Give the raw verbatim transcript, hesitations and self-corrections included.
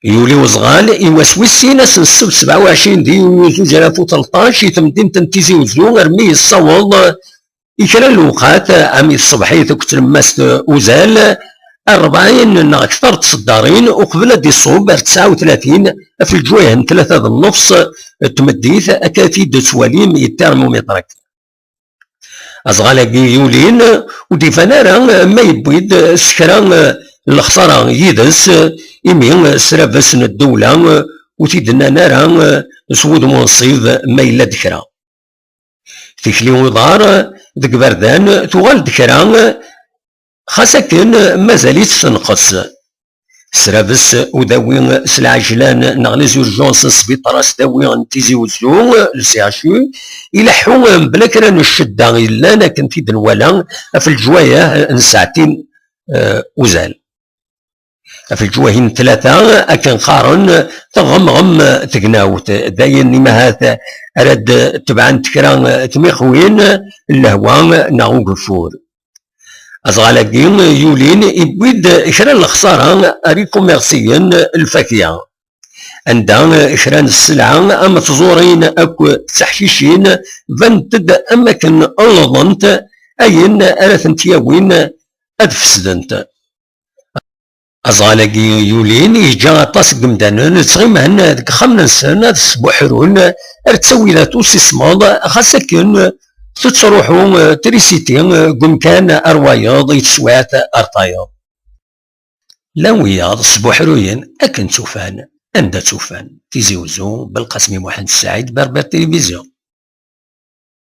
Yuli uzɣal i wass wis sin, ass n ssebt sebɛa u ɛecrin di yunyu zuǧ alaf u tleṭṭac, i temdint n Tizi Uzzu, armi yessaweḍ i kra n lewqat, am i tṣebḥit akked tlemmast uzal, rebɛin neɣ akter n tseddarin, uqbel ad d-iṣub ar tesɛa u tlatin ɣef leǧwayeh n tlata d nnefṣ n tmeddit, akka i t-id-tettwalim i termometre. Aẓɣal-agi yulin, ur d-iban ara ma yewwi-d s kra n lexsara yid-s, imi srabes n ddewla ur t-id-nnan ara s wudem unṣib ma yella-d kra. Tikli uḍar deg iberdan tuɣal-d kra, xas akken mazal-itt tenqes. Srabes udawi s lɛejlan neɣ les urgences n sbiṭar asdawi n Tizi Uzzu, le C H U, ileḥḥu mebla kra n ccedda yellan akken t-id-nwala ɣef leǧwayeh n ssaɛtin, eh, uzal. Ɣef leǧwayeh n tlata, akken qqaren, teɣɣemɣem tegnawt. Dayen, imahat ara d-tebɛent kra tmiqwin n lehwa neɣ ugeffur. Aẓɣal-agi yulin, iwwi-d kra n lexsara ar ikumersiyen n lfakya, anda kra n sselɛa am tẓurin akk d teḥcicin banent-d am akken llḍent, ayen ara tent-yawin ad fesdent. Aẓɣal-agi yulin, yeǧǧa aṭas n yemdanen ttɣiman deg yexxamen-nsen ad sbuḥrun ar ttawilat ussismeḍ, xas akken tettruḥu trisiti deg umkan ar wayeḍ i teswiɛt ar tayeḍ. Llan wiyaḍ sbuḥruyen akken tt-ufan, anda tt-ufan. Tizi Uzzu, Belqasmi Muḥend Saɛid, Berbère Télévision.